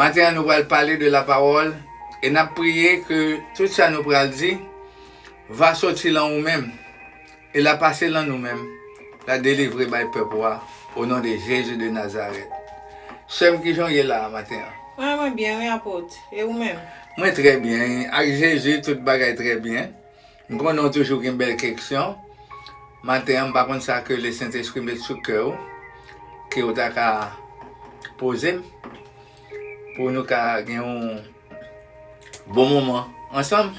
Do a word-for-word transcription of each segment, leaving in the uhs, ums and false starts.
Maten an, nou pral pale de lapawòl e n ap priye ke tout sa nou pral di va soti lan ou menm e l a pase lan nou menm, l a delivre bay pèp ou a, o non de Jezi de Nazarèt. Sè m, kijan w ye la a maten an? Mwen, mwen byen, wi, apot. E ou menm? Mwen trè byen. Ak Jezi, tout bagay trè byen. M konnen w toujou gen bèl keksyon. Maten an, m pa konn sa ke Lesentespri met sou kè w, ke w ta ka poze m, pou nou ka gen yon bon moman ansanm.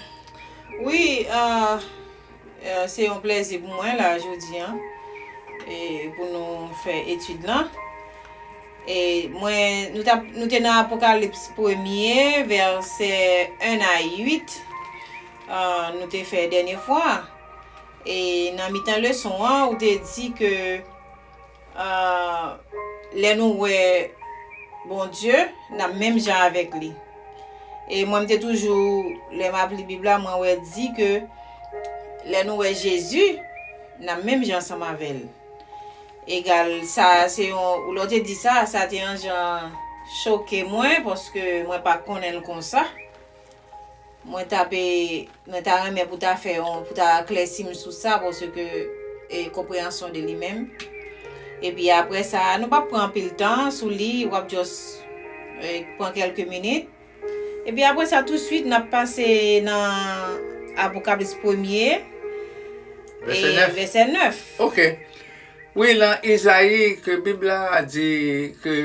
Wi, ah, eh, se yon plèzi pou mwen la jodi an, e pou nou fè etid lan. E mwen, nou t ap, nou te nan Apokalips premye, vèsè en a uit, ah, nou te fè dènye fwa. E nan mitan leson an, ou te di ke, ah, lè nou wè Bondye, n ap menm jan avèk li. E mwen, m te toujou, lè m ap li Bib la, mwen wè di ke lè nou wè Jezi, n ap menm jan ansanm avè l. Egal, sa se yon, lè w te di sa, sa te yon jan choke mwen, paske mwen pa konnen l konsa. Mwen ta pe, mwen ta renmen pou ta fè yon, pou ta eklèsi m sou sa, paske, e, konpreyansyon de li menm. Epi apre sa, nou p ap pran anpil tan sou li, w ap just, e, pran kèlke minit. Epi apre sa, touswit, n ap pase nan Apokalips premye, Vèsè e, nèf. Vèsè nèf. Ok. Wi, lan Izayi ke Bib la di ke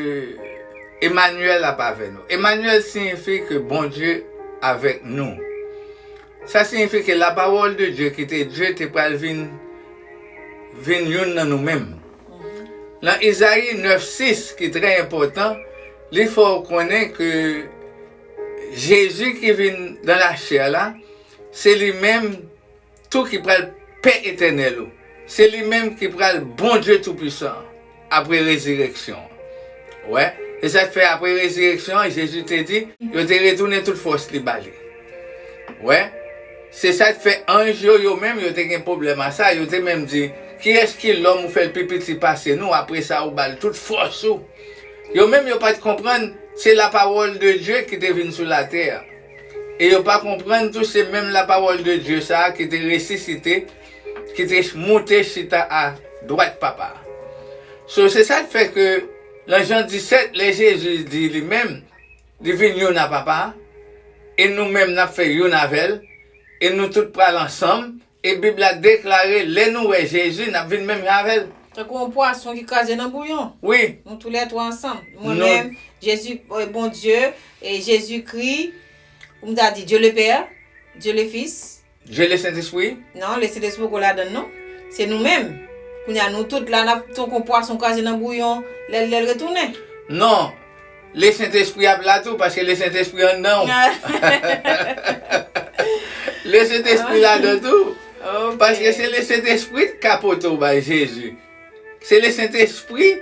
Emanyèl ap avè nou. Emanyèl siyifi ke Bondye avèk nou. Sa siyifi ke lapawòl de Dye ki te Dye te pral vin, vin youn nan nou menm. Lan Izayi nèf sis, ki trè enpòtan, li fè w konnen ke Jezi ki vin dan lachè la, se li menm tou ki pral Pè Etènèl ou. Se li menm ki pral Bondye Toupisan apre rezireksyon an. Wè, se sa k fè apre rezireksyon an, Jezi te di, yo te retounen tout fòs li ba li. Wè, se sa k fè anj yo, yo menm, yo te gen pwoblèm a sa, yo te menm di, kiyès ki lòm ou fè l pi piti pase nou, apre sa ou ba l tout fòs ou. Yo menm yo pa t konprann se lapawòl de Dye ki te vin sou latè a. E yo pa konprann tou se menm lapawòl de Dye sa a ki te resisite, ki te moute chita a dwat Papa a. So, se sa k fè ke lan Jan disèt, lè Jezi di li menm, li vin youn a Papa a, e nou menm n ap fè youn avè l, e nou tout pral ansanm, e Bib la deklare, lè nou wè Jezi, n ap vin menm jan avè l. Tankou yon pwason ki kraze nan bouyon. Wi. Nou toulètwa ansanm. Mwen menm, Jezi, e, Bondye, e Jezikri, ou m ta di Dye le Pè, Dye le Fis. Dye le Sentespri? Non, le Sentespri poko ladann non. Se nou menm. Kounye a, nou tout la, n ap tankou pwason kraze nan bouyon, lè l, lè l retounen. Non. Lesentespri ap la tou, paske Lesentespri anndan w. Lesentespri ladan tou. Ok. Paske se Lesentespri k ka pote w bay Jezi. Se Lesentespri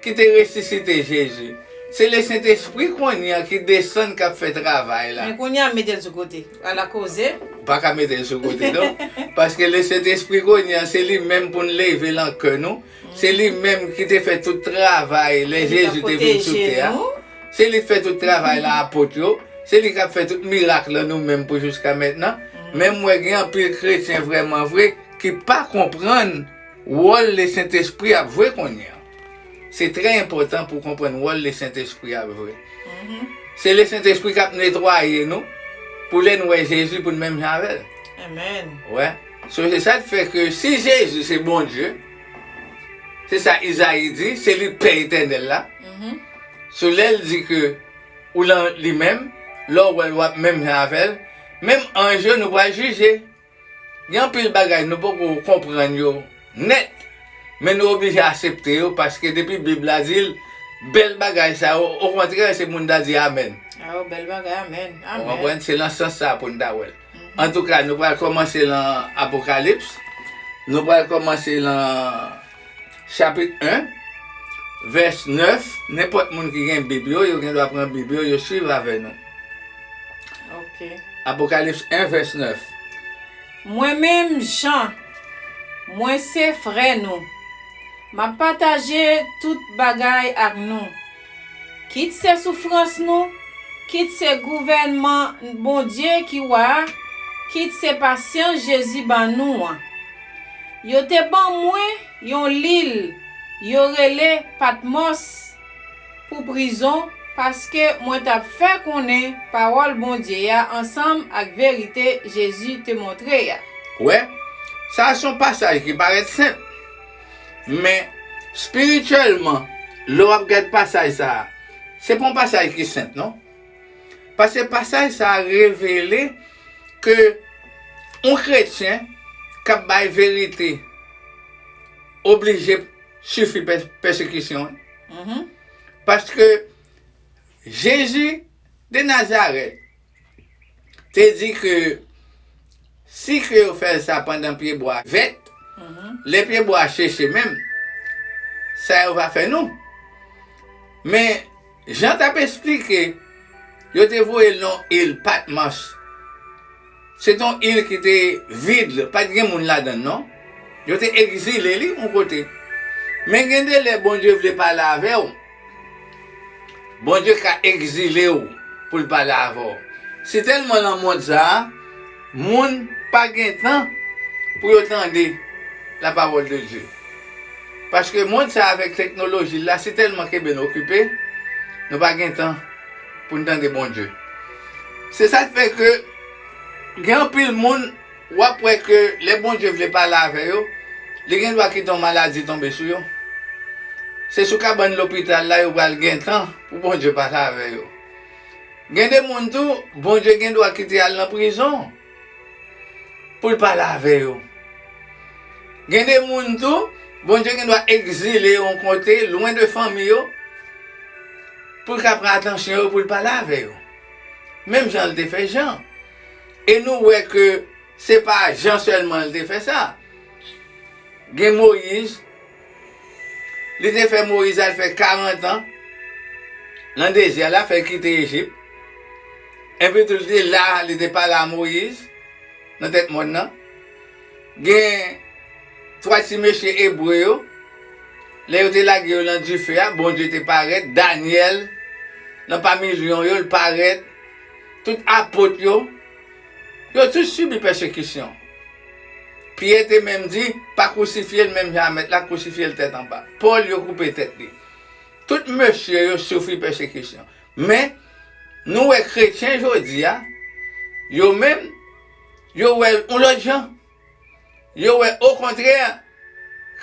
ki te resisite Jezi. Se Lesentespri kounye a ki desann k ap fè travay la. Men kounye a, m mete l sou kote. Ala koze. Ou pa ka mete l sou kote, non. Paske Lesentespri kounye a, se li menm pou n leve l an kè nou. Se li menm ki te fè tout travay lè Jezi te vin sou tè a. Se li k fè tout travay la, apot yo. Se li k ap fè tout mirak lan nou menm pou jiska mentnan. Men m wè gen anpil kretyen vrèman vre ki pa konprann wòl Lesentespri ap jwe kounye a. Se trè enpòtan pou w konprann wòl Lesentespri ap jwe. Se Lesentespri k ap netwaye nou pou lè n wè Jezi pou n menm jan avè l. Amèn. Wè. So, se sa k fè ke si Jezi se Bondye, se sa Izayi di, se li Pè Etènèl la. So, lè l di ke ou lan li menm, lè w wè l, w ap menm jan avè l, menm anj yo, nou pral jije. Gen anpil bagay nou poko konprann yo nèt, men nou oblije aksepte yo, paske depi Bib la di l, bèl bagay sa yo, okontrè, se pou n ta di amèn. Ah, bèl bagay, amèn, amèn. Ou konprann? Se lan sans sa pou n ta wè l. Antouka, nou pral kòmanse lan Apokalips. Nou pral kòmanse lan chapit en, vès nèf. Nenpòt moun ki gen Bib yo, yo gen dwa pran Bib yo, yo swiv avè nou. Ok. Apokalips en, vès nèf. Mwen menm, Jan, mwen se frè nou. M ap pataje tout bagay ak nou. Kit se soufrans nou, kit se gouvènman Bondye ki wa a, kit se pasyans Jezi ban nou an. Yo te ban mwen yon lil yo rele Patmòs pou prizon, paske mwen t ap fè konnen pawòl Bondye a ansanm ak verite Jezi te montre a. Wè, sa a se yon pasaj ki parèt senp, men espirityèlman, lè w ap gad pasaj sa a, se pa yon pasaj ki senp, non. Paske pasaj sa a revele ke yon kretyen k ap bay verite oblije sifri pè-, pèsekisyon. Mhm. Paske Jezi de Nazarèt te di ke si ke yo fè l sa pandan pyebwa vèt, mhm, lè pyebwa a seche menm, sa yo va fè nou. Men, Jan t ap esplike, yo te voye l nan yon il Patmòs. Se te yon il ki te vid, pa t gen moun ladan l, non. Yo te egzile li yon kote. Men gen de lè Bondye vle pale avè w, Bondye ka egzile w pou l pale avè w. Si tèlman nan mond sa a, moun pa gen tan pou yo tande la parole de Dieu. Paske mond sa a avèk teknoloji l la, si tèlman kenbe n okipe, nou pa gen tan pou n tande Bondye. Se sa k fè ke gen anpil moun, w ap wè ke lè Bondye vle pale avè yo, li gen dwa kite yon maladi tonbe sou yo. Se sou kabann lopital la yo pral gen tan pou Bondye pale avè yo. Gen de moun tou, Bondye gen dwa kite al nan prizon pou l pale avè yo. Gen de moun tou, Bondye gen dwa egzile yon kote, lwen de fanmi yo, pou l ka pran atansyon yo, pou l pale avè yo. Menm jan l te fè Jan. E nou wè ke se pa Jan sèlman l te fè sa. Gen Moyiz, li te fè Moyiz al fè karant an nan dezè la, fè l kite Ejip. Epi tou, li te la, li te pale a Moyiz nan tèt mòn nan. Gen twa ti mesye ebre yo, lè yo te lage yo nan dife a, Bondye te parèt, Danyèl, nan pami lyon yo, l parèt, tout apot yo, yo tout sibi pèsekisyon. Pyè te menm di, pa kousifye l menm jan a Mèt la kousifye l tèt anba. Pòl, yo koupe tèt li. Tout mesye yo soufri pèsekisyon. Men, nou wè kretyen jodi a, yo menm, yo wè l yon lòt jan. Yo wè, okontrè,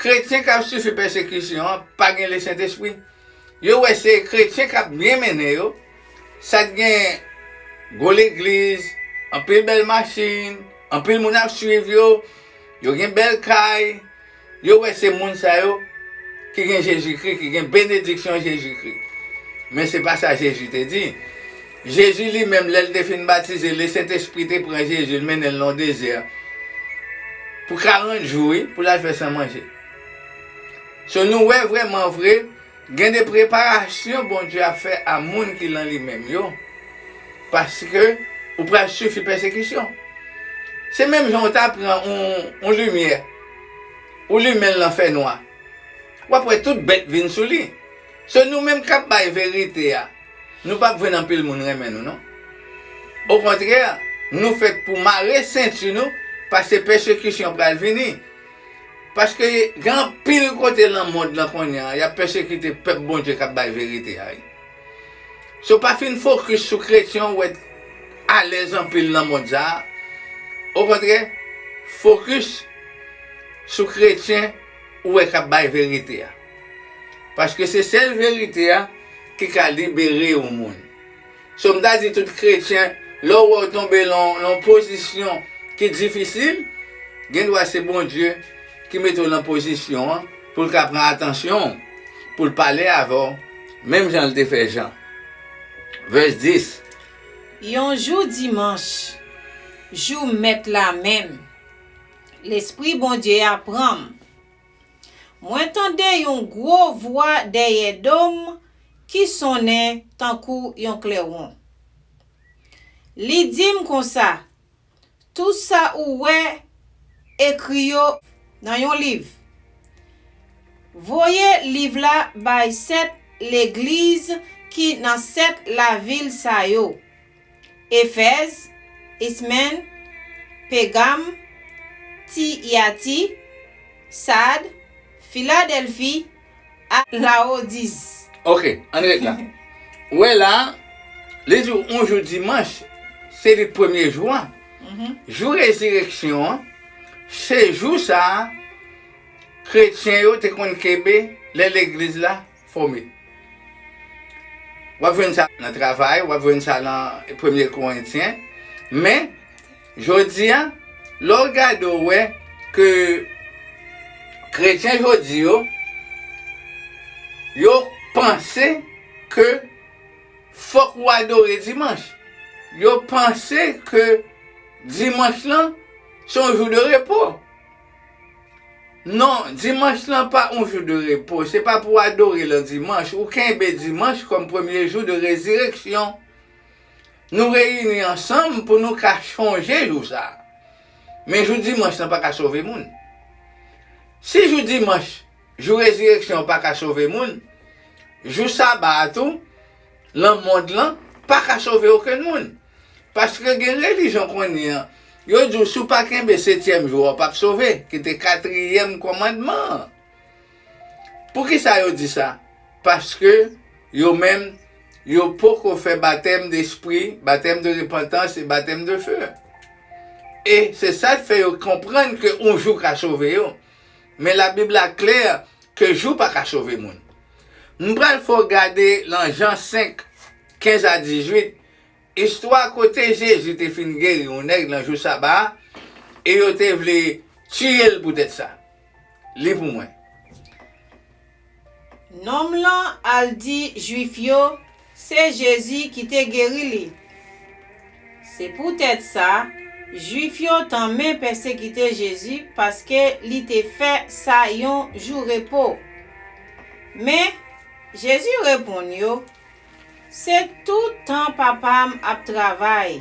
kretyen k ap soufri pèsekisyon an pa gen Lesentespri. Yo wè se kretyen k ap byen mennen yo, sa k gen gwo legliz, anpil bèl machin, anpil moun ap swiv yo, yo gen bèl kay, yo wè se moun sa yo ki gen Jezikri, ki gen benediksyon Jezikri. Men se pa sa Jezi te di. Jezi li menm, lè l te fin batize, Lesentespri te pran Jezi, l mennen l nan dezè pou karant jou, wi, pou l al fè san manje. So, nou wè vrèman vre, gen de preparasyon Bondye ap fè a moun ki nan li menm yo, paske ou pral sifi pèsekisyon. Se menm jan w ta pran yon, yon limyè, ou limen l nan fènwa. W ap wè tout bèt vin sou li. Se nou menm k ap bay verite a. Nou p ap jwenn anpil moun renmen nou, non. Okontrè, nou fèt pou mare senti nou, paske pèsekisyon pral vini. Paske gen anpil kote nan mond lan kounye a, y ap pèsekite pèp Bondye k ap bay verite a, wi. So, pa fin fokis sou kretyen ou wè alèz anpil nan mond sa a. Okontrè, fokis sou kretyen ou wè k ap bay verite a. Paske se sèl verite a ki ka libere yon moun. So, m ta di tout kretyen, lè w wè w tonbe nan yon pozisyon ki difisil, gen dwa se Bondye ki mete w nan pozisyon an pou l ka pran atansyon w, pou l pale avè w, menm jan l te fè Jan. Vès dis. Yon jou dimanch, jou Mèt la menm, Lespri Bondye a pran m. Mwen tande yon gwo vwa dèyè do m ki sonnen tankou yon klèwon. Li di m konsa, "Tout sa ou wè, ekri yo nan yon liv. Voye liv la bay sèt legliz ki nan sèt lavil sa yo: Efèz, Esmèn, Pègam, Tiyati, Sad, Filadèlfi ak Lawodis. Ok, ann ret la. Ou wè la, li di w yon jou dimanch, se li premye jou an. Mhm. Jou rezireksyon an, se jou sa a, kretyen yo te konn kenbe lè legliz la fòme. W ap jwenn sa nan Travay, w ap jwenn sa nan Premye Korentyen. Men, jodi a, lè w gade, w wè ke kretyen jodi yo, yo panse ke fòk ou adore dimanch. Yo panse ke dimanch lan se yon jou de repo. Non, dimanch lan pa yon jou de repo. Se pa pou w adore l an dimanch. Ou kenbe dimanch kòm premye jou de rezireksyon. Nou reyini ansanm pou nou ka chonje jou sa a. Men jou dimanch lan pa ka sove moun. Si jou dimanch, jou rezireksyon an pa ka sove moun, jou saba a tou, nan mond lan, pa ka sove okenn moun. Paske gen relijyon kounye a, yo di w si w pa kenbe setyèm jou a, w p ap sove, ki te katriyèm kòmandman an. Poukisa yo di sa? Paske yo menm, yo poko fè batèm de espri, batèm de repantans e batèm de fe. E se sa k fè yo konprann ke yon jou ka sove yo. Men Labib la klè ke jou pa ka sove moun. M pral fè w gade nan Jan senk, kenz a dizuit, istwa kote Jezi te fin geri yon nèg nan jou saba a, e yo te vle tiye l poutèt sa. Li pou mwen. Nonm lan al di Jwif yo se Jezi ki te geri li. Se poutèt sa, Jwif yo tanmen pèsekite Jezi paske li te fè sa yon jou repo. Men, Jezi reponn yo, se tout tan Papa m ap travay,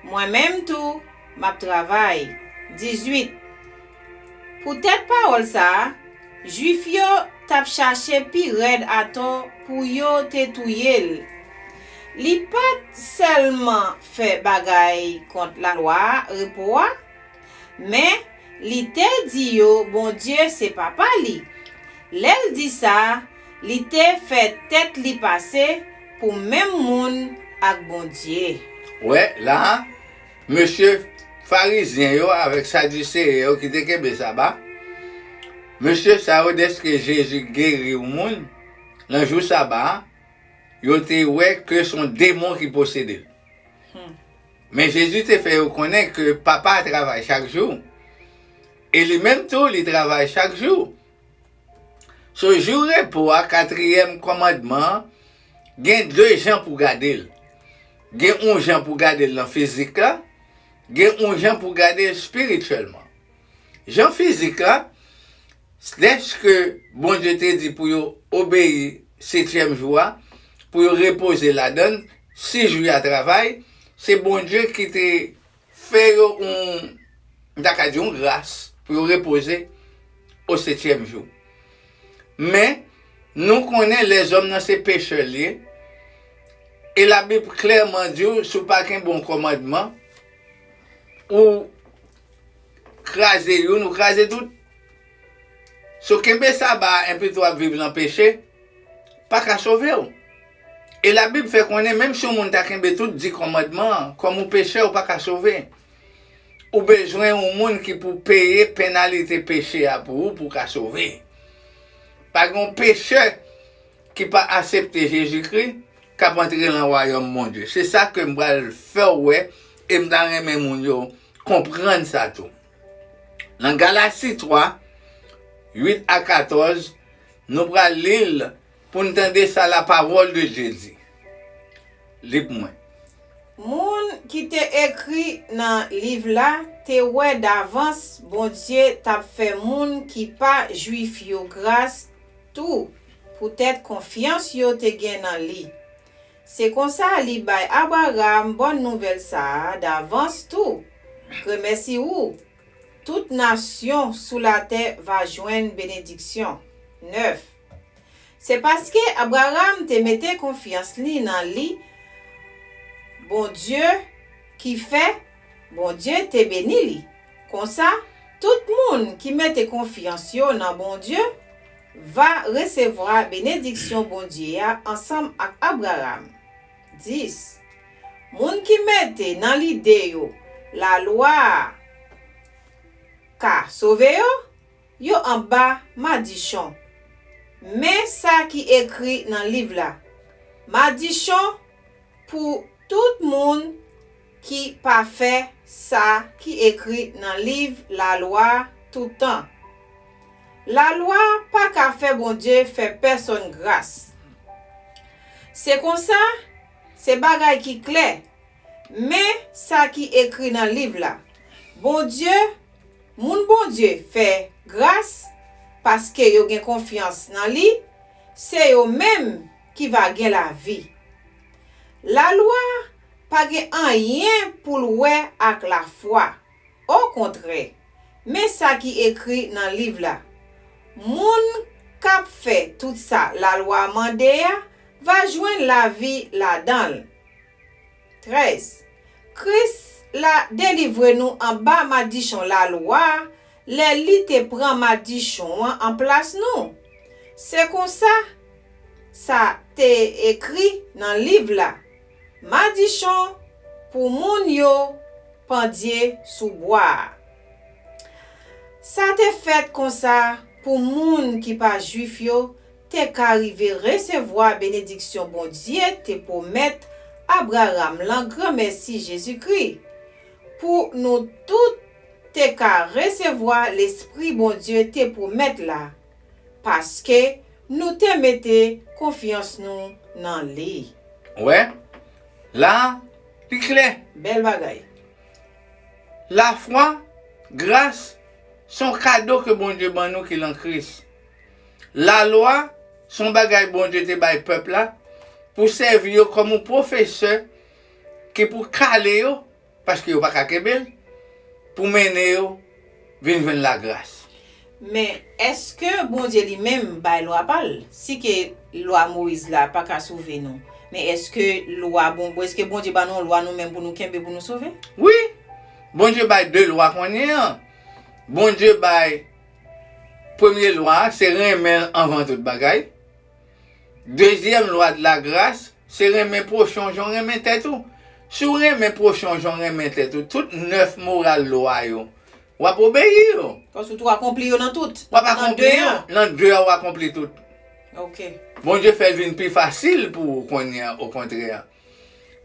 mwen menm tou, m ap travay. Dizuit. Poutèt pawòl sa a, Jwif yo t ap chache pi rèd atò pou yo te touye l. Li pa t sèlman fè bagay kont lalwa repo a, men li te di yo Bondye se Papa li. Lè l di sa, li te fè tèt li pase pou menm moun ak Bondye. Wè, la a, mesye Farizyen yo avèk Sadiseyen yo ki te kenbe saba, mesye sa yo, dèske Jezi geri yon moun nan jou saba a, yo te wè ke se yon demon ki posede l. Hmm. Men Jezi te fè yo konnen ke Papa a travay chak jou, e li menm tou, li travay chak jou. So, jou repo a, katriyèm kòmandman an, gen de jan pou gade l. Gen yon jan pou gade l nan fizik la, gen yon jan pou gade l espirityèlman. Jan fizik la, dèske Bondye te di pou yo obeyi setyèm jou a, pou yo repoze ladan l, sis jou y a travay, se Bondye ki te fè yo yon, m ta ka di yon gras pou yo repoze o setyèm jou. Men, nou konnen lèzòm nan se pechè l ye, e Labib klèman di w, si w pa kenbe yon kòmandman, ou kraze youn, ou kraze tout. So, kenbe saba a, enpi tou w ap viv nan peche, pa ka sove w. E Labib fè konnen, menm si yon moun ta kenbe tout di kòmandman an, kòm ou pechè, ou pa ka sove. Ou bezwen yon moun ki pou peye penalite peche a pou ou, pou w ka sove. Pa gen yon pechè ki pa aksepte Jezikri k ap antre nan wayòm Bondye. Se sa ke m pral fè w wè, e m ta renmen moun yo konprann sa tou. Nan Galasi twa, uit a katòz, nou pral li l pou n tande sa lapawòl de Dye di. Li pou mwen. Moun ki te ekri nan liv la te wè davans Bondye t ap fè moun ki pa Jwif yo gras tou, poutèt konfyans yo te gen nan li. Se konsa li bay Abraram bòn nouvèl sa a davans tou, Remèsi ou, tout nasyon sou latè va jwenn benediksyon. Nèf. Se paske Abraram te mete konfyans li nan li, Bondye, ki fè Bondye te beni li. Konsa, tout moun ki mete konfyans yo nan Bondye va resevwa benediksyon Bondye a ansanm ak Abraram. Dis, moun ki mete nan lide yo lalwa a ka sove yo, yo anba madichon. Men sa ki ekri nan liv la, madichon pou tout moun ki pa fè sa ki ekri nan liv lalwa toutan. Lalwa pa ka fè Bondye fè pèsonn gras. Se konsa, se bagay ki klè. Men sa ki ekri nan liv la, Bondye, moun Bondye fè gras, paske yo gen konfyans nan li, se yo menm ki va gen lavi. Lalwa pa gen anyen pou l wè ak lafwa. Okontrè, men sa ki ekri nan liv la, moun k ap fè tout sa lalwa mande a va jwenn lavi ladan l. Trèz, Kris la delivre nou anba madichon lalwa a lè li te pran madichon an anplas nou. Se konsa sa te ekri nan liv la, madichon pou moun yo pandye sou bwa a. Sa te fèt konsa pou moun ki pa Jwif yo te ka rive resevwa benediksyon Bondye te pwomèt Abraram lan granmèsi Jezikri, pou nou tout te ka resevwa Lespri Bondye te pwomèt la, paske nou te mete konfyans nou nan li. Ou wè, la, li klè. Bèl bagay. Lafwa, gras, se yon kado ke Bondye ban nou ki lan Kris. Lalwa, se yon bagay Bondye te bay pèp la pou sèvi yo kòm yon pwofesè ki pou kale yo, paske yo pa ka kenbe l, pou mennen yo vin jwenn lagras. Men, èske Bondye li menm bay lwa pa l? Si ke lwa Moyiz la pa ka sove nou, men èske lwa bon, èske Bondye ba nou yon lwa nou menm pou nou kenbe pou nou sove? Wi, Bondye bay de lwa kounye an. Bondye bay premye lwa a, se renmen l anvan tout bagay. Dezyèm lwa de la gras, se renmen pwochen w jan w renmen tèt ou. Si w renmen pwochen w jan w renmen tèt ou, tout nèf moral lwa yo, w ap obeyi yo. Paske w tou akonpli yo nan tout. W ap akonpli yo. Nan de an, w akonpli tout. Ok. Bondye fè l vin pi fasil pou ou kounye a, okontrè.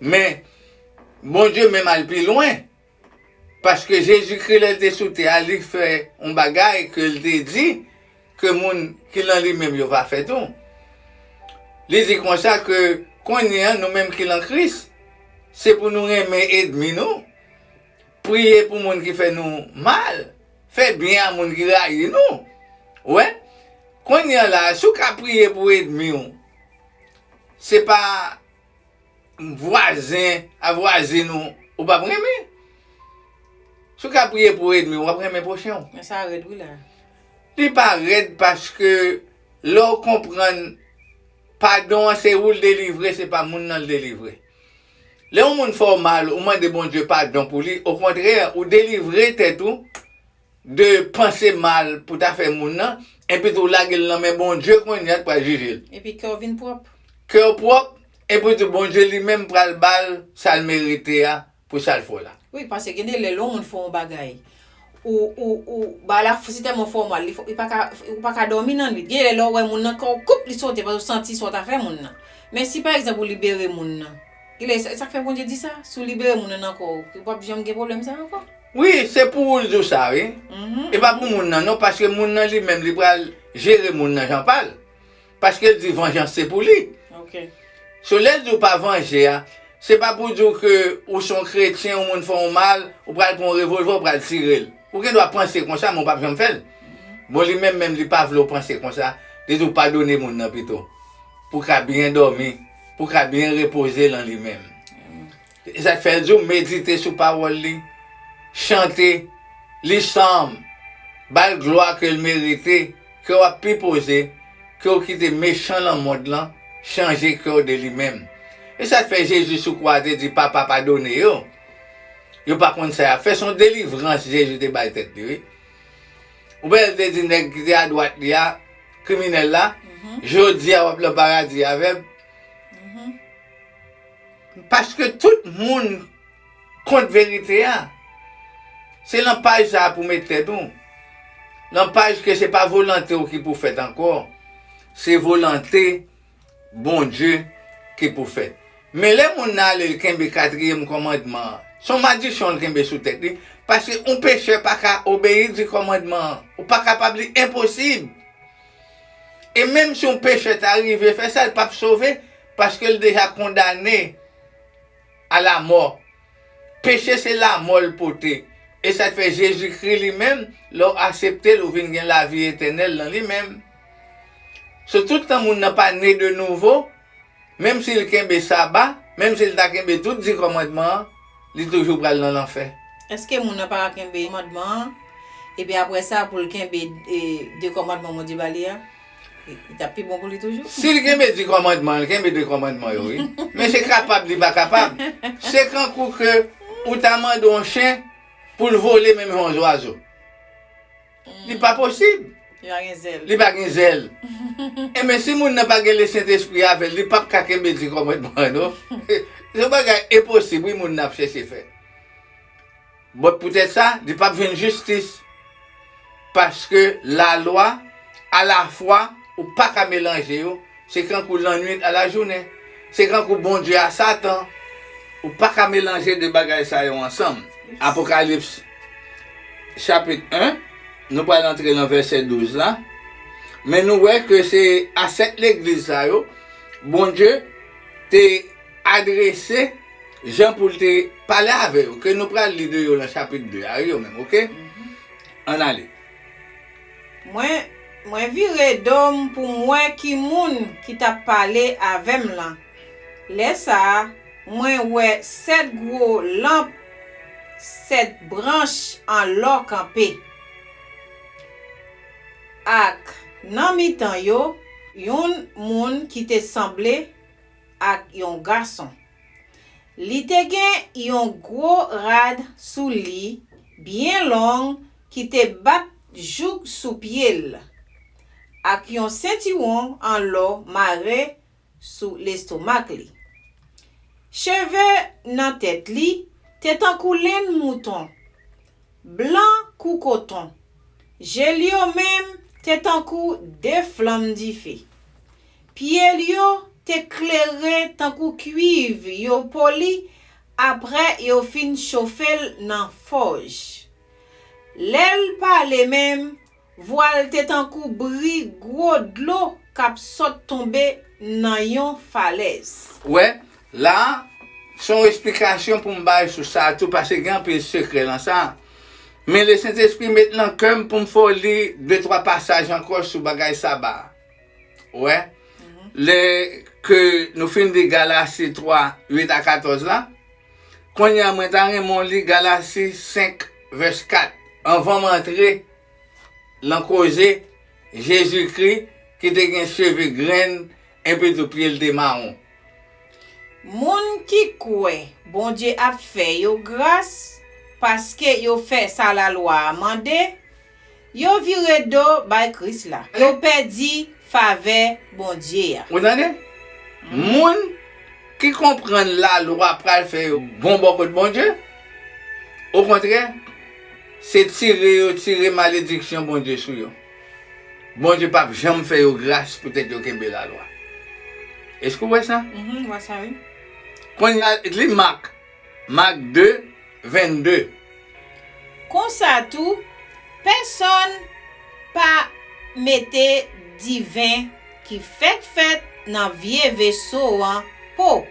Men, Bondye menm al pi lwen. Paske Jezikri, lè l te sou tè a, li fè yon bagay ke l te di ke moun ki lan li menm yo va fè tou. Li di konsa ke kounye a, nou menm ki lan Kris, se pou nou renmen ènmi nou, priye pou moun ki fè nou mal, fè byen a moun ki rayi nou. Ou wè? Kounye a la, si w ka priye pou ènmi w, se pa vwazen a vwazin ou, ou p ap renmen. Si w ka priye pou ènmi w, w ap renmen pwochen w. Men sa rèd wi la. Li pa rèd paske lè w konprann padon an se ou l delivre, se pa moun nan l delivre. Lè yon moun fè w mal, ou mande Bondye padon pou li, okontrè, ou delivre tèt ou de panse mal pou ta fè moun nan, epi tou w lage l nan men Bondye kounye a k pral jije l. Epi kè w vin pwòp. Kè w pwòp, epi tou Bondye li menm pral ba l sa l merite a pou sa l fè w la. Wi, paske gen de lè, lè yon moun fè w yon bagay, ou, ou, ou, ba la, si tèlman fè w mal, li fè, li pa ka, ou pa ka dòmi nan nwit. Gen de lè, lè w wè moun nan, kè w koup, li sote, paske w santi sa w ta fè moun nan. Men si, pa egzanp, ou libere moun nan, gen lè, sa, sa k fè Bondye di sa, si w libere moun nan nan kò w, w p ap janm gen pwoblèm sa ankò. Wi, se pou ou l di w sa, wi. Mhm. E pa pou moun nan, non, paske moun nan li menm, li pral jere moun nan jan pa l. Paske l di vanjans se pou li. Ok. So, lè l di w pa vanje a, se pa pou di w ke ou se yon kretyen, yon moun fè w mal, ou pral pran yon revòlvè, ou pral tire l. Ou gen dwa panse konsa, men w p ap janm fè l. Mhm. Bon, li menm, menm, li pa vle w panse konsa. Li di w padone moun nan pito. Pou w ka byen dòmi, pou w ka byen repoze lan li menm. Mhm. E sa k fè l di w medite sou pawòl li, chante, li sòm, ba l glwa ke l merite, kè w ap pi poze, ke w kite mechan lanmond lan chanje kè w de li menm. E sa k fè Jezi sou kwa a te di, "Papa, padone yo. Yo pa konn sa y ap fè." Se yon delivrans Jezi te bay tèt li, wi. Ou wè, l te di nèg ki te adwat li a, kriminèl la, "Jodi a w ap nan paradi avè m." Paske tout moun kont verite a. Se nan paj sa a pou w met tèt ou. Nan paj ke se pa volante w ki pou fèt ankò. Se volante Bondye ki pou fèt. Men lè moun nan ale, l kenbe katriyèm kòmandman an, se yon madiksyon l kenbe sou tèt li. Paske yon pechè pa ka obeyi di kòmandman an. Ou pa kapab, li enposib. E menm si yon pechè ta rive fè sa, l p ap sove, paske l deja kondane a lamò. Peche se lamò l pote. E sa k fè Jezikri li menm, lè w aksepte l, ou vin gen lavi etènèl nan li menm. So, tout tan moun nan pa ne de nouvo, menm si l kenbe saba, menm si l ta kenbe tout di kòmandman an, li toujou pral nan lanfè. Èske moun nan pa ka kenbe kòmandman an, epi apre sa pou l kenbe, e, de kòmandman Bondye ba li a? Li t ap pi bon pou li toujou. Si l kenbe di kòmandman, li kenbe de kòmandman yo, wi. Men se kapab, li pa kapab. Se kankou ke ou ta mande yon chen pou l vole menm jan yon zwazo. Li pa posib. Li pa gen zèl. Li pa gen zèl. Enben, si moun nan pa gen Lesentespri avè l, li p ap ka kenbe di kòmandman, non. Se yon bagay enposib, wi, moun nan ap chèche fè. But poutèt sa, li p ap jwenn jistis. Paske lalwa, alafwa, ou pa ka melanje yo. Se kankou lannwit a lajounen. Se kankou Bondye a Satan. Ou pa ka melanje de bagay sa yo ansanm. Apokalips, chapit en, nou pral antre nan vèsè douz la. Men nou wè ke se a sèt legliz sa yo, Bondye te adrese jan pou l te pale avè yo, ke nou pral li de yo nan chapit de a, wi, yo menm, oke? Ann ale. Mwen, mwen vire do m pou m wè ki moun ki t ap pale avè m lan. Lè sa a, mwen wè sèt gwo lanp, sèt branch an lò kanpe. Ak nan mitan yo, yon moun ki te sanble ak yon gason. Li te gen yon gwo rad sou li, byen long, ki te bat jouk sou pye l, ak yon sentiwon an lò mare sou lestomak li. Cheve nan tèt li te tankou lenn mouton, blan kou koton. Je l yo menm te tankou de flanm dife. Pye l yo te klere tankou kwiv yo poli apre yo fin chofe l nan fòj. Lè l pale menm, vwa l te tankou bri gwo dlo k ap sot tonbe nan yon falèz. Ou wè, la a, se yon esplikasyon pou m bay sou sa a tou, paske gen anpil sekrè nan sa a. Men Lesentespri met nan kè m pou m fè w li de twa pasaj ankò sou bagay saba a. Ou wè? Lè ke nou fin li Galasi twa, uit a katòz la, kounye a mwen ta renmen w li Galasi senk, vès kat. Anvan m antre lan koze Jezikri ki te gen cheve grenn, epi tou pye l te mawon. Moun ki kwè Bondye ap fè yo gras paske yo fè sa lalwa a mande, yo vire do bay Kris la. Yo pèdi favè Bondye a. Ou tande? Moun ki konprann lalwa pral fè yo bon bò kot Bondye. Okontrè, se tire yo tire malediksyon Bondye sou yo. Bondye p ap janm fè yo gras poutèt yo kenbe lalwa. Èske w wè sa? Mhm, m wè sa, wi. Kounye a, li Mak, Mak de, vennde. Konsa tou, pèsonn pa mete diven ki fèk fèt nan vye veso an po.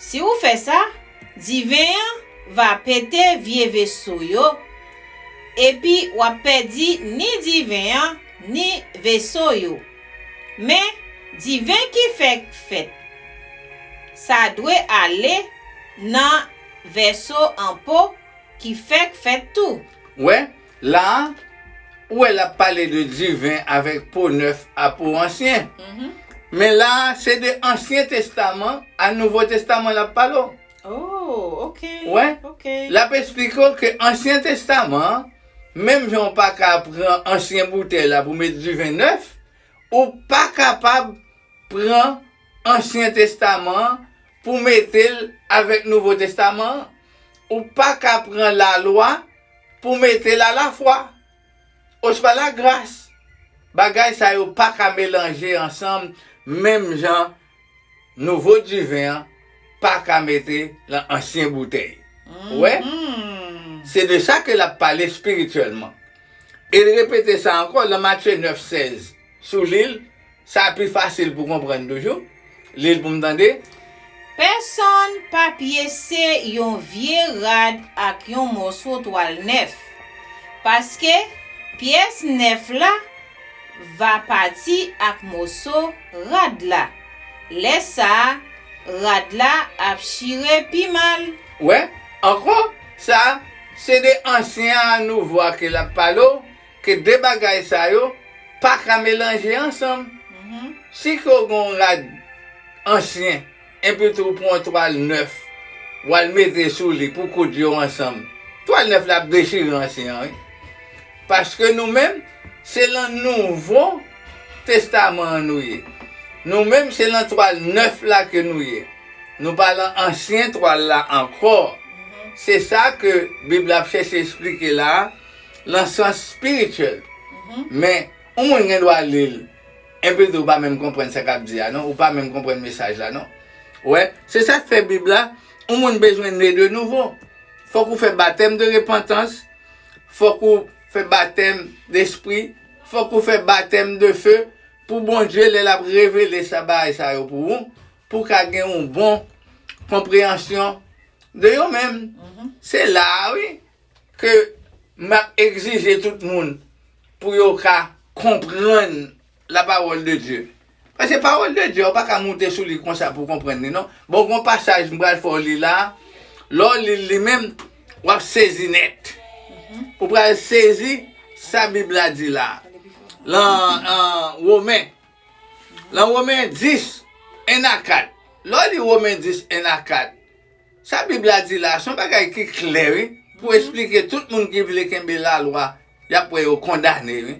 Si w fè sa, diven an va pete vye veso yo, epi w ap pèdi ni diven an, ni veso yo. Men, diven ki fèk fèt, sa dwe ale nan vèso an po ki fèk fèt tou. Wè, la a, Ou wè, l ap pale de diven avèk po nèf a po ansyen. Men la, se de Ansyen Testaman a Nouvo Testaman l ap pale w. Oh, ok. Wè. Ok. L ap eksplike w ke Ansyen Testaman an, menm jan w pa ka pran ansyen boutèy la pou met diven nèf, ou pa kapab pran Ansyen Testaman an pou mete l avèk Nouvo Testaman an. Ou pa ka pran lalwa pou mete l a lafwa. Oswa lagras. Bagay sa yo pa ka melanje ansanm menm jan nouvo diven an pa ka mete lan ansyen boutèy. Ou wè? Se de sa ke l ap pale espirityèlman. E l repete sa ankò lan Matye nèf sèz. Si w li l, sa pi fasil pou konprann toujou. Li l pou m tande. Pèsonn pa pyese yon vye rad ak yon mòso twal nèf, paske pyès nèf la va pati ak mòso rad la. Lè sa a, rad la ap chire pi mal. Ou wè, ankò, sa, se de ansyen a nouvo a ke l ap pale w, ke de bagay sa yo pa ka melanje ansanm. Si ke w gen yon rad ansyen, enpi tou w pran yon twal nèf, w al mete sou li pou koud yo ansanm, twal nèf la ap dechire ansyen an, wi. Paske nou menm, se lan Nouvo Testaman an nou ye. Nou menm, se lan twal nèf la ke nou ye. Nou pa lan ansyen twal la ankò. Se sa ke Bib la ap chèche eksplike la a, lan sans espirityèl. Men, yon moun gen dwa li l, enpi tou w pa menm konprann sa k ap di a non, ou pa menm konprann mesaj la non. Ou wè, se sa k fè Bib la, yon moun bezwen ne de nouvo. Fòk ou fè batèm de repantans, fòk ou fè batèm despri, fòk ou fè batèm de fe, pou Bondye lè l ap revele sa bagay sa yo pou ou, pou w ka gen yon bon konpreyansyon de yo menm. Se la a wi ke m ap egzije tout moun pou yo ka konprann la parole de Dieu. Paske pawòl de Dye a, ou pa ka moute sou li konsa pou w konprann li non. Bon, gon pasaj m pral fè w li la a, lè w li l li menm, w ap sezi nèt. Ou pral sezi sa Bib la di la a. Lan Women, lan Women dis, en a kat. Lè w li Women dis, en a kat, sa Bib la di la a, se yon bagay ki klè wi, pou eksplike tout moun ki vle kenbe lalwa, y ap wè yo kondane wi.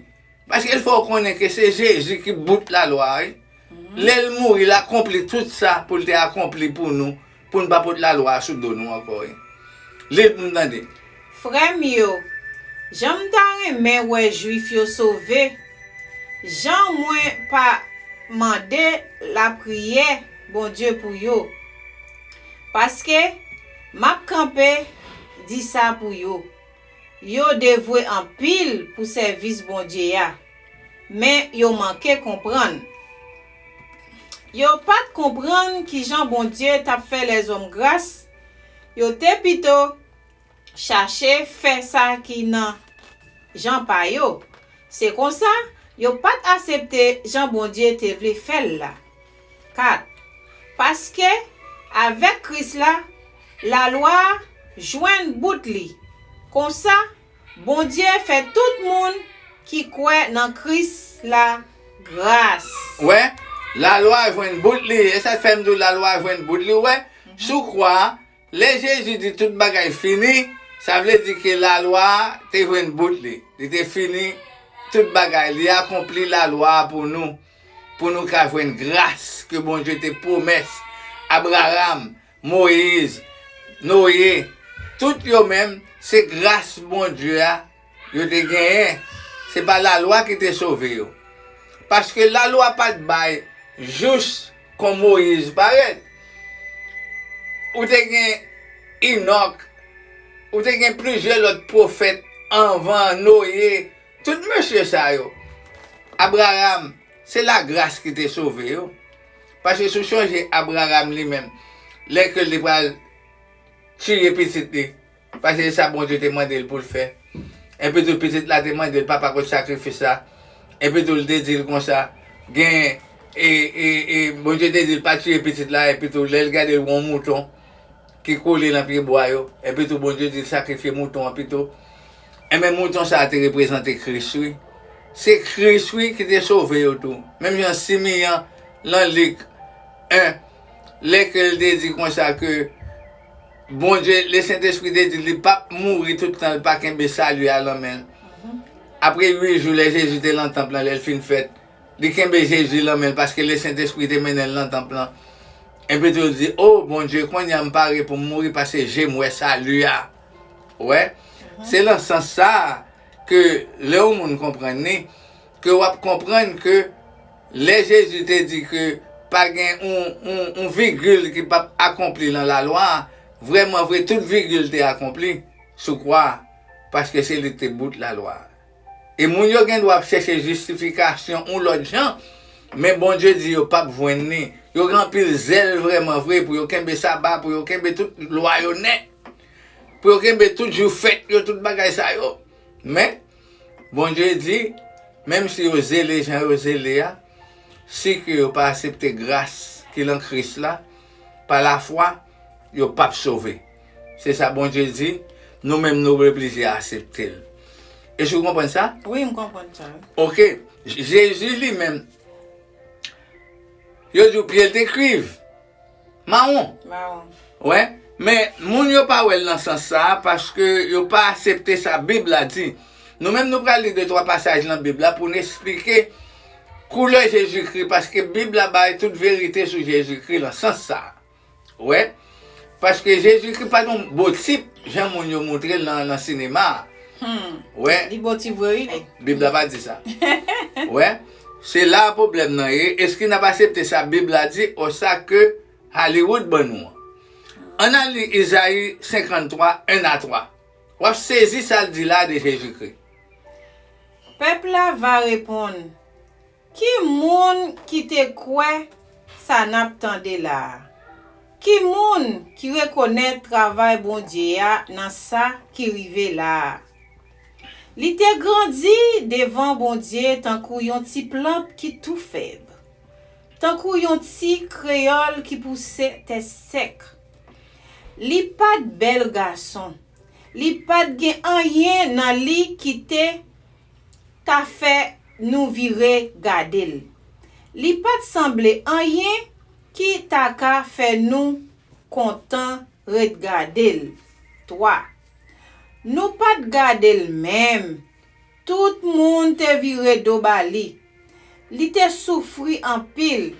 Paske l fè w konnen ke se Jezi ki bout lalwa a wi. Lè l mouri, l akonpli tout sa pou l te akonpli pou nou, pou n pa pot lalwa a sou do nou ankò wi. Li l pou n tande. Frè m yo, jan m ta renmen wè Jwif yo sove, jan mwen pa mande lapriyè Bondye pou yo. Paske m ap kanpe di sa pou yo. Yo devwe anpil pou sèvis Bondye a, men yo manke konprann. Yo pa t konprann kijan Bondye t ap fè lèzòm gras, yo te pito chache fè sa ki nan jan pa yo. Se konsa, yo pa t aksepte jan Bondye te vle fè l la. Kat. Paske, avèk Kris la, lalwa a jwenn bout li. Konsa, Bondye fè tout moun ki kwè nan Kris la gras. Ou wè, lalwa a jwenn bout li. E sa k fè m di w lalwa a jwenn bout li, ou wè, sou kwa a, lè Jezi di tout bagay fini, sa vle di ke lalwa a te jwenn bout li. Li te fini tout bagay. Li akonpli lalwa a pou nou, pou nou ka jwenn gras ke Bondye te pwomèt Abraram, Moyiz, Noye, tout yo menm, se gras Bondye a yo te genyen. Se pa lalwa ki te sove yo. Paske lalwa pa t bay jous kon Moyiz parèt. Ou te gen Enòk, ou te gen plizyè lòt pwofèt anvan Noye. Tout mesye sa yo, Abraram, se lagras ki te sove yo. Paske si w sonje Abraram li menm, lè ke li pral tiye pitit li, paske se sa Bondye te mande l pou l fè. Epi tou pitit la te mande l, papa, kote sakrifis la? Epi tou l te di l konsa, gen, e, e, e, Bondye te di l pa tiye pitit la, epi tou lè l gade l wè yon mouton ki kole nan pye bwa yo, epi tou Bondye di l sakrifye mouton an pito. Enben, mouton sa a te reprezante Kris, wi. Se Kris, wi, ki te sove yo tou. Menm jan Simeyon, nan Lik en, lè ke l te di konsa ke Bondye, Lesentespri te di li p ap mouri tout tan l pa kenbe sali a nan men l. Apre uit jou, lè Jezi te nan tanp lan, lè l fin fèt, li kenbe Jezi nan men l paske Lesentespri te mennen l nan tanp lan. Epi tou, l di, "O Bondye, kounye a m pare pou m mouri paske je m wè sali a." Ou wè? Se nan sans sa a ke lè yon moun konprann li, ke w ap konprann ke lè Jezi te di ke pa gen yon, yon, yon vigil ki p ap akonpli nan lalwa a, vrèman vre, tout vigil te akonpli sou kwa a, paske se li ki te bout lalwa a. E moun yo gen dwa ap chèche jistifikasyon yon lòt jan, men Bondye di yo p ap jwenn li. Yo gen anpil zèl vrèman vre pou yo kenbe saba, pou yo kenbe tout lwa yo nèt, pou yo kenbe tout jou fèt yo, tout bagay sa yo. Men, Bondye di, menm si yo zele jan yo zele a, si ke yo pa aksepte gras ki nan Kris la, pa lafwa, yo p ap sove. Se sa Bondye di, nou menm nou oblije aksepte l. Èske w konprann sa? Wi, m konprann sa. Oke, Jezi li menm, yo di w pye l te kriv. Mawon. Mawon. Wè. Men, moun yo pa wè l nan sans sa a, paske yo pa aksepte sa Bib la di. Nou menm, nou pral li de twa pasaj nan Bib la pou n esplike koulè Jezikri, paske Bib la bay tout verite sou Jezikri nan sans sa a. Wè. Paske Jezikri pa t yon bo tip, jan moun yo montre l nan, nan sinema a. Hmm. Wè. Li bo tip vre, wi. Bib la pa di sa. Wè. Se la pwoblèm nan ye. Èske n ap aksepte sa Bib la di, oswa ke Hollywood ban nou an? Ann al li Izayi senkanntwa, en a twa. W ap sezi sa l di la de Jezikri. Pèp la va reponn, "Ki moun ki te kwè sa n ap tande la a? Ki moun ki rekonèt travay Bondye a nan sa ki rive la a?" Li te grandi devan Bondye tankou yon ti plant ki tou fèb, tankou yon ti kreyòl ki pouse tè sèk. Li pa t bèl gason. Li pa t gen anyen nan li ki te ta fè nou vire gade l. Li pa t sanble anyen ki ta ka fè nou kontan ret gade l. Twa. Nou pa t gade l menm. Tout moun te vire do ba li. Li te soufri anpil.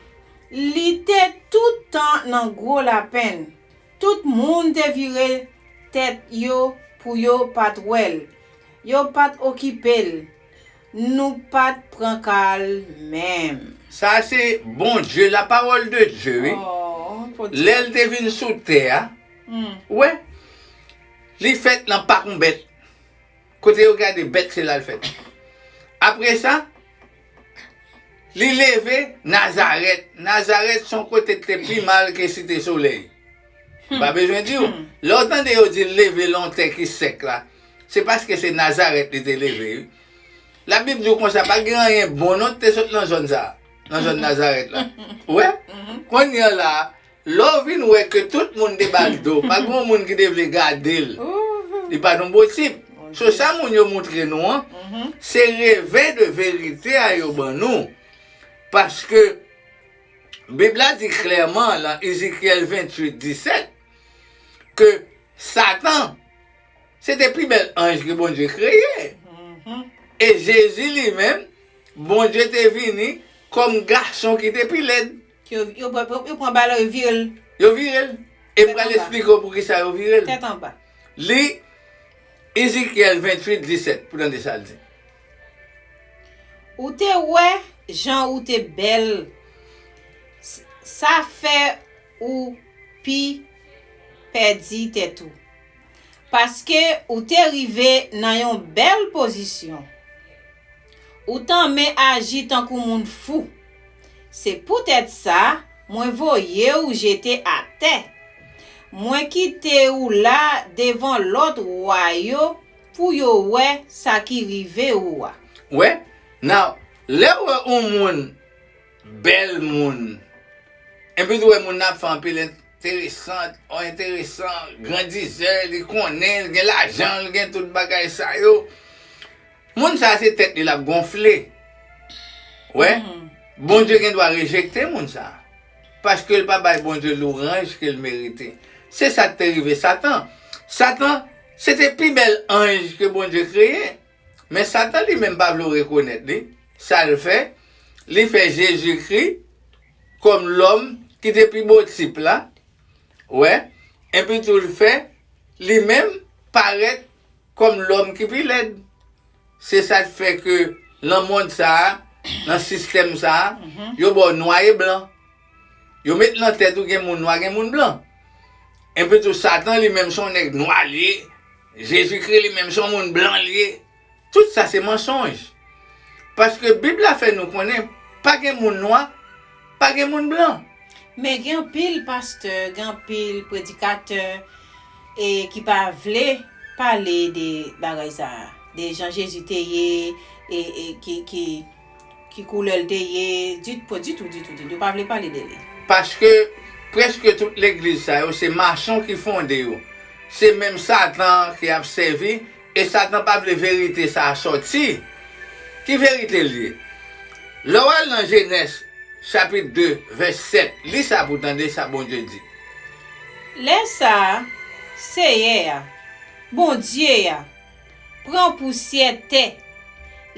Li te tout tan nan gwo lapenn. Tout moun te vire tèt yo pou yo pa t wè l. Yo pa t okipe l. Nou pa t pran ka l menm. Sa se Bondye, la parole de Dieu, wi. Oh, Bondye. Lè l te vin sou tè a, hmm, ou wè, li fèt nan pak yon bèt. Kote yo gade bèt, se la l fèt. Apre sa, li leve Nazarèt. Nazarèt se yon kote ki te pi mal ke Site Solèy. M pa bezwen di w. Lè w tande yo di l leve nan yon tè ki sèk la, se paske se Nazarèt li te leve, wi. Labib di w konsa, pa gen anyen bon non ki te sot nan zòn sa a, nan zòn Nazarèt la. Ou wè? Kounye a la, lè w vin wè ke tout moun te ba l do, pa gen yon moun ki te vle gade l. Li pa t yon bon tip. So, sa moun yo montre nou an, se reve de verite a yo ban nou. Paske Bib la di klèman nan Ezekyèl venntuit disèt ke Satan, se te pi bèl anj ke Bondye kreye. E Jezi li menm, Bondye te vini kòm gason ki te pi lèd. Yo, yo, yo, yo pran ba l, yo vire l. Yo vire l. E m pral esplike w poukisa yo vire l. Tèt anba. Li Ezekyèl venntuit disèt, pou tande sa l di. Ou te wè jan ou te bèl, s-, sa fè ou pi pèdi tèt ou. Paske ou te rive nan yon bèl pozisyon. Ou tanmen aji tankou moun fou. Se poutèt sa, mwen voye w jete atè. Mwen kite w la devan lòt wa yo pou yo wè sa ki rive ou a. Wè, now, lè w wè yon moun, bèl moun, epi tou wè moun nan ap fè anpil ent-, enteresan, enteresan, grandizè, li konnen, li gen lajan, li gen tout bagay sa yo. Moun sa se tèt li l ap gonfle. Wè, Bondye gen dwa rejekte moun sa. Paske l pa bay Bondye lwanj ke l merite. Se sa k te rive Satan. Satan, se te pi bèl anj ke Bondye kreye. Men Satan li menm pa vle w rekonèt li. Sa l fè, li fè Jezikri kòm lòm ki te pi bo tip la. Wè, epi tou l fè li menm parèt kòm lòm ki pi lèd. Se sa k fè ke nan mond sa a, nan sistèm sa a, yo ba w nwa e blan. Yo met nan tèt ou gen moun nwa, gen moun blan. Epi tou Satan li menm se yon nèg nwa li ye. Jezikri li menm se yon moun blan li ye. Tout sa se mansonj. Paske Bib la fè nou konnen pa gen moun nwa, pa gen moun blan. Men gen anpil pastè, gen anpil predikatè e ki pa vle pale de bagay sa a, de jan Jezi te ye, e, e ki, ki, ki koulè l te ye, ditou, ditou, ditou, ditou. Yo pa vle pale de li. Paske prèske tout legliz sa yo, se mason ki fonde yo. Se menm Satan ki ap sèvi, e Satan pa vle verite sa a sòti. Ki verite l ye? Lè w al nan Jenèz, chapit de, vès sèt, li sa pou w tande sa Bondye di. Lè sa a, Seyè a, Bondye a, pran pousyè tè,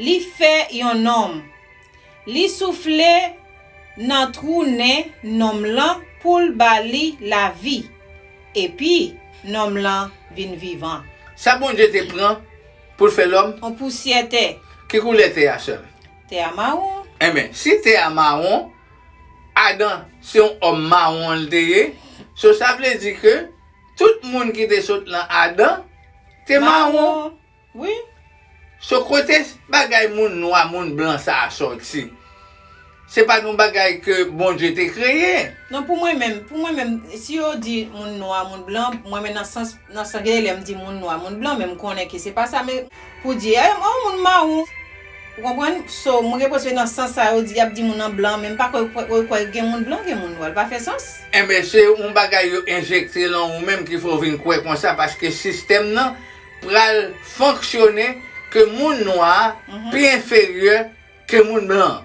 li fè yon nonm, li soufle nan twou nen nonm lan pou l ba li lavi, epi nonm lan vin vivan. Sa Bondye te pran pou l fè lòm? Yon pousyè tè. Ki koulè tè a, sè m? Tè a mawon. Enben, si tè a mawon, Adan se yon òm mawon l te ye. So, sa vle di ke tout moun ki te sot nan Adan te mawon. Mawon. Wi. So, kote bagay moun nwa, moun blan sa a sòti? Se pa t yon bagay ke Bondye te kreye. Non, pou mwen menm, pou mwen menm, si yo di moun nwa, moun blan, mwen menm nan sans, nan sans gen lè m di moun nwa, moun blan, men m konnen ke se pa sa, men pou di, e, yon moun mawon. Ou konprann? So, mwen gen pwospe nan sans sa yo di, y ap di moun an blan, men m pa kwè, kwè, kwè, kwè gen moun blan, gen moun nwa, l pa fè sans. Enben, se yon bagay yo enjekte nan ou menm ki fè w vin kwè konsa, paske sistèm nan pral fonksyone ke moun nwa a pi enferyè ke moun blan.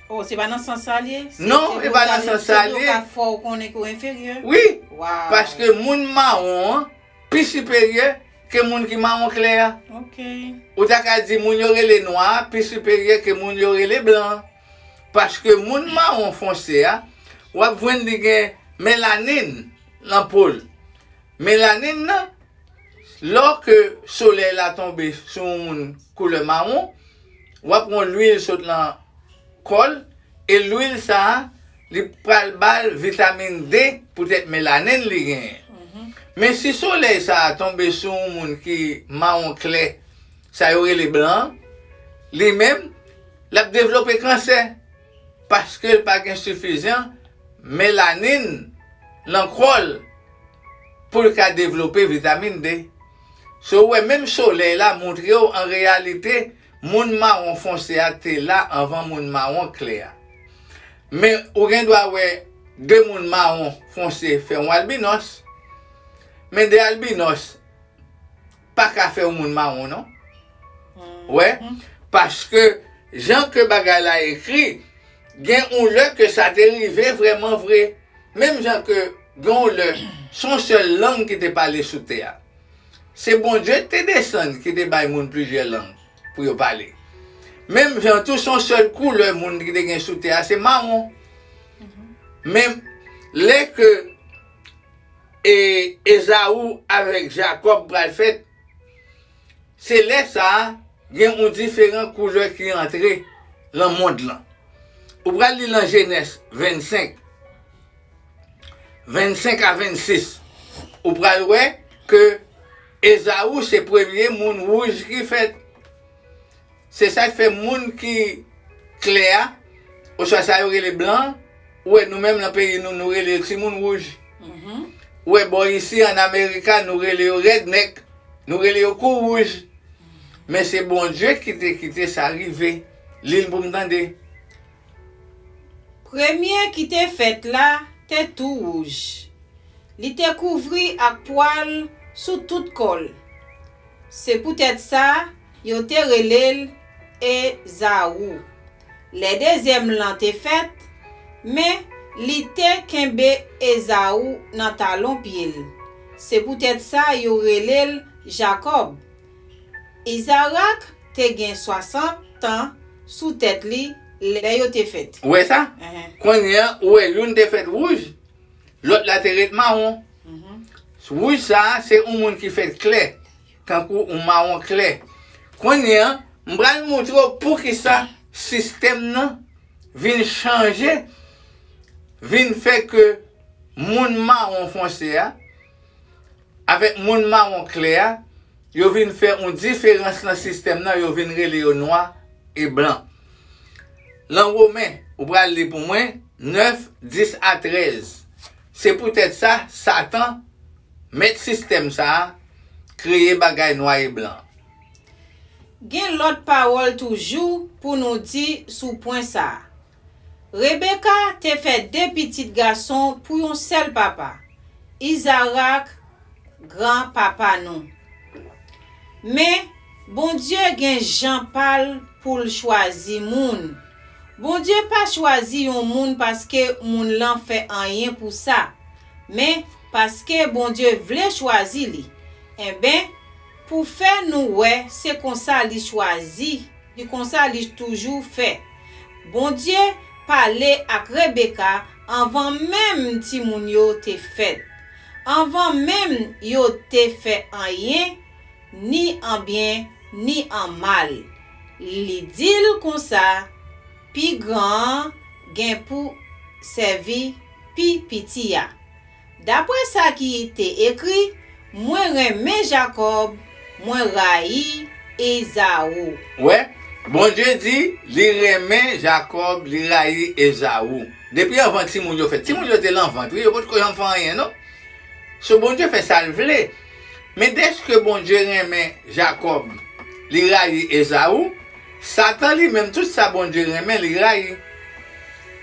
Oh, se pa nan sans sa l ye? Non, e pa nan sans sa l ye. Se pou ka fè w konnen ke w enferyè? Wi, paske moun mawon an pi siperyè ke moun ki mawon klè a. Ok. Ou ta ka di moun yo rele nwa a pi siperyè ke moun yo rele blan an. Paske moun mawon fonse a, w ap jwenn li gen melanin nan po l. Melanin nan, lè ke solèy la tonbe sou yon moun koulè mawon, w ap wè lwil sot nan kò l, e lwil sa a, li pral ba l vitamin D poutèt melanin li genyen. Men si solèy sa a tonbe sou yon moun ki mawon klè, sa yo rele blan, li menm, l ap devlope kansè, paske l pa gen sifizan melanin nan kò l pou l ka devlope vitamin D. So, ou wè, menm solèy la montre w, an reyalite, moun mawon fonse a te la anvan moun mawon klè a. Men, ou gen dwa wè de moun mawon fonse fè yon albinòs. Men de albinòs pa ka fè yon moun mawon, non. Wè, paske jan ke bagay la ekri, gen yon lè ke sa te rive vrèman vre. Menm jan ke gen yon lè, se yon sèl lang ki te pale sou tè a. Se Bondye ki te desann, ki te bay moun plizyè lang pou yo pale. Menm jan tou, se yon sèl koulè moun ki te gen sou tè a, se mawon. Men lè ke e Ezaou avèk Jakòb pral fèt, se lè sa a, gen yon diferan koulè ki antre nan mond lan. Ou pral li nan Jenèz vennsenk, vennsenk a vennsis. Ou pral wè ke Ezaou se premye moun wouj ki fèt. Se sa k fè moun ki klè a, oswa sa yo rele blan, ou wè nou menm nan peyi nou, nou rele yo timoun wouj. Ou wè bò isi an Amerika, nou rele yo rèdnèk, nou rele yo kou wouj. Men se Bondye ki te kite sa rive. Li l pou m tande. Premye ki te fèt la te tou wouj. Li te kouvri ak pwa l sou tout kò l. Se poutèt sa, yo te rele l Ezaou. Lè dezyèm lan te fèt, men li te kenbe Ezaou nan talon pye l. Se poutèt sa yo rele l Jakòb. Izarak te gen swasant tan sou tèt li lè yo te fèt. Ou wè sa? Kounye a, ou wè youn te fèt wouj, lòt la te ret mawon. Wouj sa a, se yon moun ki fèt klè, tankou yon mawon klè. Kounye a, m pral montre w poukisa sistèm nan vin chanje, vin fè ke moun mawon fonse a, avèk moun mawon klè a, yo vin fè yon diferans nan sistèm nan, yo vin rele yo nwa e blan. Lan Women, ou pral li pou mwen, nèf, dis a trèz. Se poutèt sa, Satan, mèt sistèm sa a, kreye bagay nwa e blan. Gen lòt pawòl toujou pou nou di sou pwen sa a. Rebeka te fè de pitit gason pou yon sèl papa, Izarak, granpapa nou. Men, Bondye gen jan pa l pou l chwazi moun. Bondye pa chwazi yon moun paske moun lan fè anyen pou sa, men paske Bondye vle chwazi li. Enben, pou fè nou wè se konsa li chwazi, li konsa li toujou fè. Bondye pale ak Rebeka anvan menm timoun yo te fèt. Anvan menm yo te fè anyen, ni an byen, ni an mal. Li di l konsa, pi gran an gen pou sèvi pi piti a. Dapre sa ki te ekri, mwen renmen Jakòb, mwen rayi Ezaou. Wè, Bondye di li renmen Jakòb, li rayi Ezaou. Depi anvan timoun yo fèt. Timoun yo te lan vant, wi, yo potko janm fè anyen, non. So, Bondye fè sa l vle. Men dèske Bondye renmen Jakòb, li rayi Ezaou, Satan li menm, tout sa Bondye renmen, li rayi.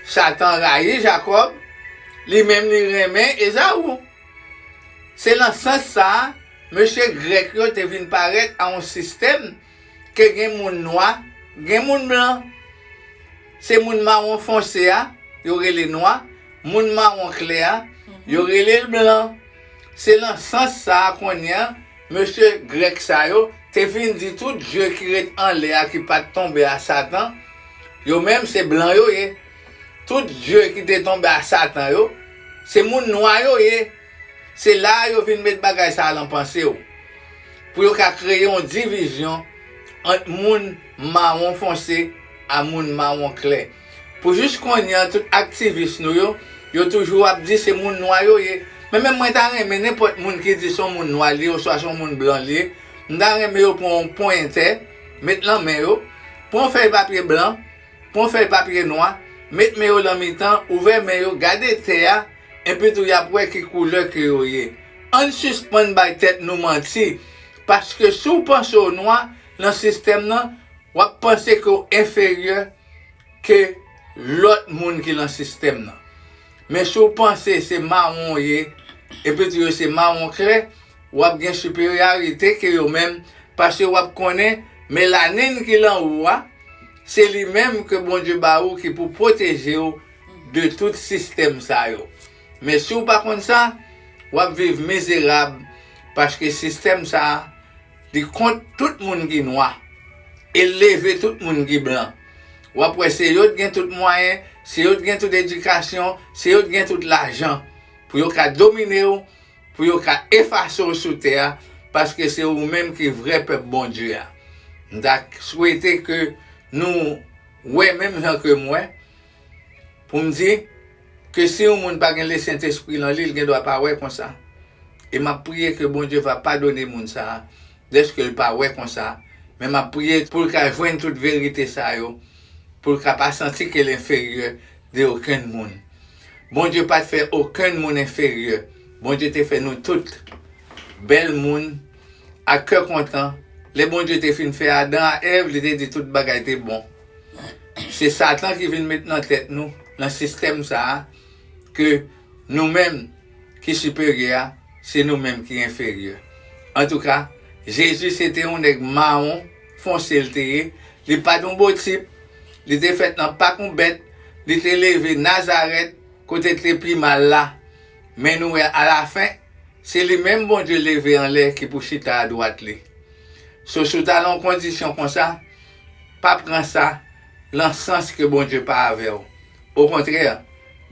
Satan rayi Jakòb, li menm li renmen Ezaou. Se lan sans sa a, mesye grèk yo te vin parèt a yon sistèm ke gen moun nwa, gen moun blan. Se moun mawon fonse a, yo rele nwa, moun mawon klè a, yo rele l blan. Se lan sans sa a kounye a, mesye grèk sa yo te vin di tout dye ki ret anlè a ki pa t tonbe a Satan, yo menm se blan yo ye. Tout dye ki te tonbe a Satan yo, se moun nwa yo ye. Se la a yo vin met bagay sa a lan panse w. Pou yo ka kreye yon divizyon ant moun mawon fonse a moun mawon klè. Pou jis kounye a, tout aktivis nou yo, yo toujou ap di se moun nwa yo ye. Men menm mwen ta renmen nenpòt moun ki di se yon moun nwa li ye oswa se yon moun blan li ye, m ta renmen yo pran yon ponyetè, met lan men yo, pran yon fèy papye blan, pran yon fèy papye nwa, met men yo lan mitan, ouvè men yo, gade tè a, enpi tou y ap wè ki koulè ke yo ye. Ann sispann bay tèt nou manti, paske si w panse w nwa lan sistèm nan, w ap panse ke w enferyè ke lòt moun ki lan sistèm nan. Men si w panse se mawon w ye, epi tou yo se mawon klè, w ap gen siperyarite ke yo menm, paske w ap konnen melanin ki lan ou a, se li menm ke Bondye ba ou ki pou pwoteje w de tout sistèm sa yo. Men si w pa konn sa, w ap viv mizerab, paske sistèm sa a, li kont tout moun ki nwa, e l leve tout moun ki blan. W ap wè se yo t gen tout mwayen, se yo t gen tout edikasyon, se yo t gen tout lajan, pou yo ka domine w, pou yo ka efase w sou tè a, paske se ou menm ki vrè pèp Bondye a. M ta swete ke nou wè menm jan ke m wè, pou m di ke si yon moun pa gen Lesentespri lan li, l gen dwa pa wè konsa. E m ap priye ke Bondye va padone moun sa a, dèske l pa wè konsa. Men m ap priye pou l ka jwenn tout verite sa yo, pou l ka pa santi ke l enferyè de okenn moun. Bondye pa t fè okenn moun enferyè. Bondye te fè nou tout bèl moun, ak kè kontan. Lè Bondye te fin fè Adan a Èv, li te di tout bagay te bon. Se Satan ki vin met nan tèt nou, nan sistèm sa a, ke nou menm, ki siperyè a, se nou menm ki enferyè. Antouka, Jezi se te yon nèg mawon fonse l te ye. Li pa t yon bo tip. Li te fèt nan pak yon bèt. Li te leve Nazarèt, kote l te pi mal la. Men nou wè, alafen, se li menm Bondye leve anlè ki pou chita adwat li. So, si w ta nan yon kondisyon konsa, pa pran sa nan sans ke Bondye pa avè w. Okontrè,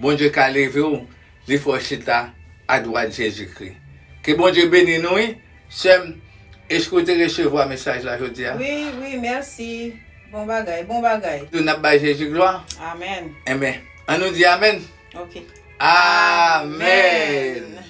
Bondye ka leve w, li fè w chita adwat Jezikri. Ke Bondye beni nou, wi. Sè m, èske w te resevwa mesaj la jodi a? Wi, wi, mèsi. Bon bagay, bon bagay. N ap bay Jezi glwa. Amèn. Enben, an nou di amèn. Ok. Amèn.